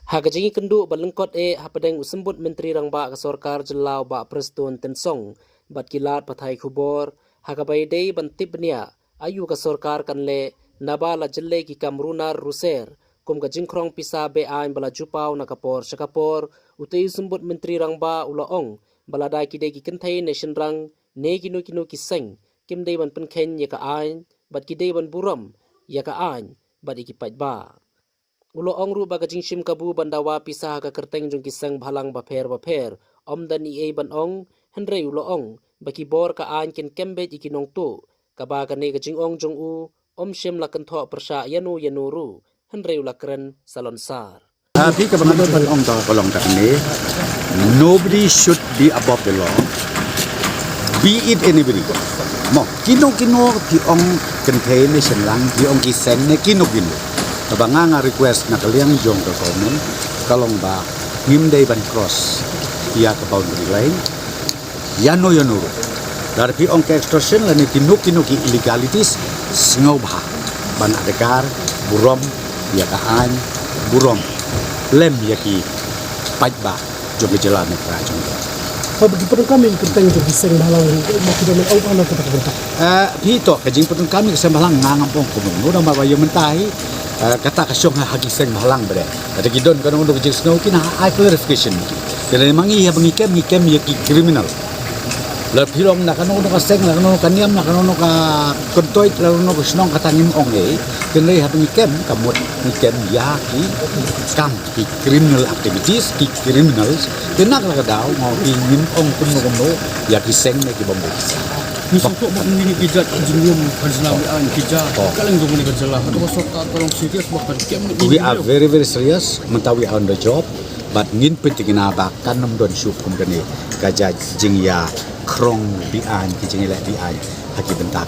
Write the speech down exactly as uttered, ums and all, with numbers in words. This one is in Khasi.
Ha ka jingïakynduh ba lyngkot eh hapdeng u Symbud Myntri Rangbah ka Sorkar Jylla u Bah Prestone Tynsong bad ki lad pathai khubor, ha kaba ïadei ban tip bniah aïu ka sorkar kan leh naba la jyllei ki kam runar ruser kum ka jingkhrong pisa be-aiñ ba la ju paw na ka por sha ka por, utei u Symbud Myntri Rangbah u la ong ba lada ki dei ki kynthei ne shynrang ne kino kino ki seng, kim dei ban pynkheiñ ïa ka aiñ bad ki dei ban burom ïa ka aiñ bad ïa ki paidbah. U la ong ruh ba ka jingshim kabu ban dawa pisa ha ka kyrteng jong ki seng bhalang bapher bapher ym don ei ei ban ong, hynrei u la ong ba ki bor ka aiñ kin kem beit ïa ki nongtuh, kaba kane ka jingong jong u ym shym la kynthoh pyrshah ïano ïano ruh, hynrei u la kren salonsar. Ah, phi, kaba nga don ban ong ka long kane, nobody should be above the law, be it anybody. Mo, kino kino phi ong kynthei ne shynrang, phi ong ki seng ne kino kino. Kaba nga, nga request na ka liang jong ka government ka long ba ngim dei ban cross ïa ka boundary line ïano ïano ruh. Lada phi ong ka extortion lane kino kino ki illegalities, sngewbha ban adkar, burom ïa ka aiñ, burom lem ïa ki paidbah jong ka jylla ne ka jong ka. Haba ki pyndonkam ïa ki kyrteng jong ki seng bhalang, ma ki don ong hana kata ka bynta. Eh, phi, to ka jingpyndonkam ïa ki seng bhalang nga ngam ong kumno, namar ba ïa mynta hi, eh, kata ka shong ha ki seng bhalang bad. Kata ki don kano kano ka jingsngew ki na ai clarification ki. Kane ma ngi haba ngi kem, ngi kem ïa ki criminal. La phi long na kano kano ka seng, na kano kano ka niam, na kano kano ka kyntoit, na kano kano ka shnong, kata ngim ong ei. Kane haba ngi kem, ka mut ngi kem ïa ki kam, ki criminal activities, ki criminals. Te na kata ka daw nga ong phi, ngim ong kumno kumno ïa ki seng ne ki bym dei. Ngi sngewthuh ba ngi ki jait jingïum ka jylla, ngi ai ki jait. Oh. Ka leng jong ngi ka jylla. Hato ka sorkar ka long serious ba kan kem ngi. We are very, very serious. Mynta we are on the job. Bad ngin pyntikna ba kan ym don shuh kum kane ka jait jingïakhrong be-aiñ, ki jingïaleh be-aiñ ha ki bynta.